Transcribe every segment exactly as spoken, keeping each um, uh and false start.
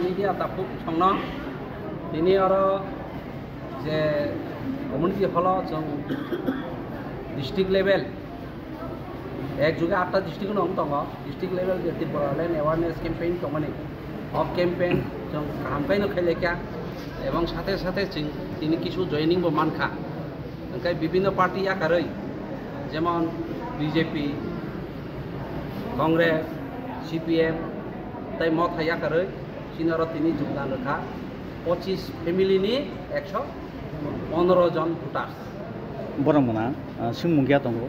Media tabuk songno tini oro je community hall o chwng district level ek juge atta district no wng tongo, district level je Tripura Land Awareness Campaign tongmani, o campaign chwng kaham khaino khailai kha, ebong sathe sathe chwng tini kisu joining bo mankha. Hwnkhe bibinno party yakarwi, jemon B J P, Congress, C P M, tei Motha yakarwi chini oro tini jogdan rwkha pochis family ni ekso pondro jon voters. Borok mona, ah, swngmung ya tongo.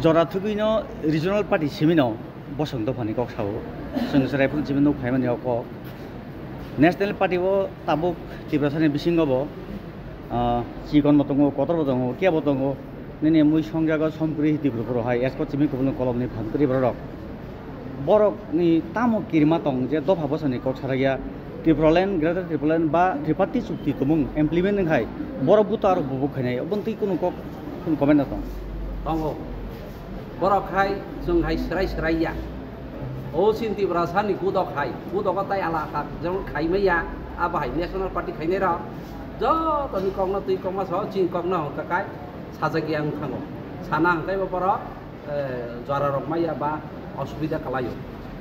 Jora thugwino regional party simino bosong dophani kok sao. Chwng chwrai phano chibino nuk phaimani o kok. National party o tabuk Tiprasani bisingo bo, ah, chikon bo tongo, kotor bo tongo, kebo tongo. Nini mui songjago Somkri Tiprapuro hai, esko chimi kubulung kolomni phan kwrwi borok. Borokni tamo kirima tong je dopha bosani kok sarakya, Tipraland, Greater Tipraland ba Triparty chukti tumung implement wngkhai, borok buto aro bubuk khainai, oboni twi kunu kok, kunu comment no tong? Tongo. Borok hai chwng hai swrai swrai ya. O chini Tiprasani kudok hai, kudogo tai alaka jemon khaimai ya, abo hai National Party khainai rok. Jotoni kokno twi kokma sao, chini kokno hwnkha kai sajagya wng thango. Sana hwnkhe bo borok eh, jora rok maya ba osubida kalaio.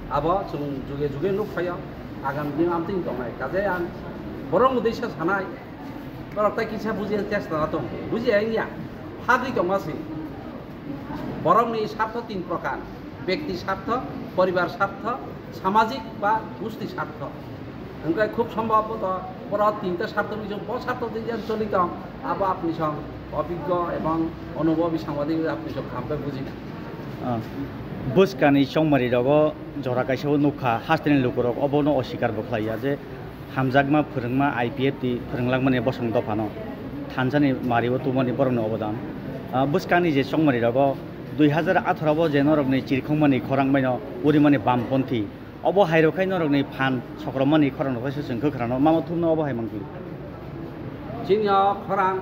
Abo chwng juge juge nuk phaio, agam din amtwing tongnai. Kaje ang borok uddesyo sanai, borok tai kisa bujia chesta na tong, bujia wngya, phagwi tongma se. Borokni sartho tin prokar, bekti sartho, poribar sartho, samajik ba gusti sartho. Hwnkhe khub sombhob to borok tinta sartho ni jong, bo sartho din jan choli tong, abo apni song obiggo ebong onubhobi sangbadik apni song khambai bujina. Ah, bwskani chongmari rogo jora kaisa o nukha, hasteni lukurok obono osikar bo khlaiya je hamjakma phwrwngma I P F T phwrwnglakmani bosong dophano thansani mario tubumani borokni obodan. Ah, bwskani je chongmari rogo dui hajar atharo bo je norokni chirikhokmani khorang baino urimani bamponthi, obo hai rok khai norokni phan sokromani khorang rok khaisa chwng kwkhwrano mama thumno obo hai mangpili. Chini o khorang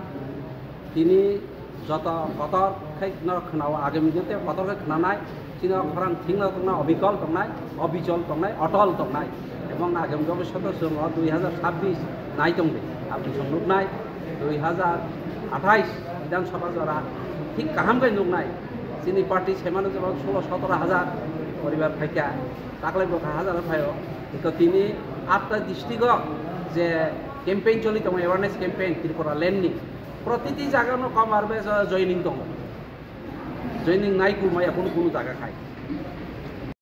tini joto kotor khe no khwnao, agami joto kotor khe khwnanai, chini o khorang thik no tongnai, obikol tongnai, obichol tongnai, otol tongnai, ebong agami bhobishoto chwng o dui hajar chabbish nai tongdi, aboni chwng nuknai dui hajar athais Bidhan Sabha jora thik kaham khe nuknai. Chini party semano jeba solo sotoro hajar poribar phaikha, taklai bo kha hajar phaio, hwnkhe tini atta district o je campaign choli tongo, awareness campaign Tripura land ni, protiti jaga no cover bai joining tongo, joining nai ku maya kunu kunu jaga khai.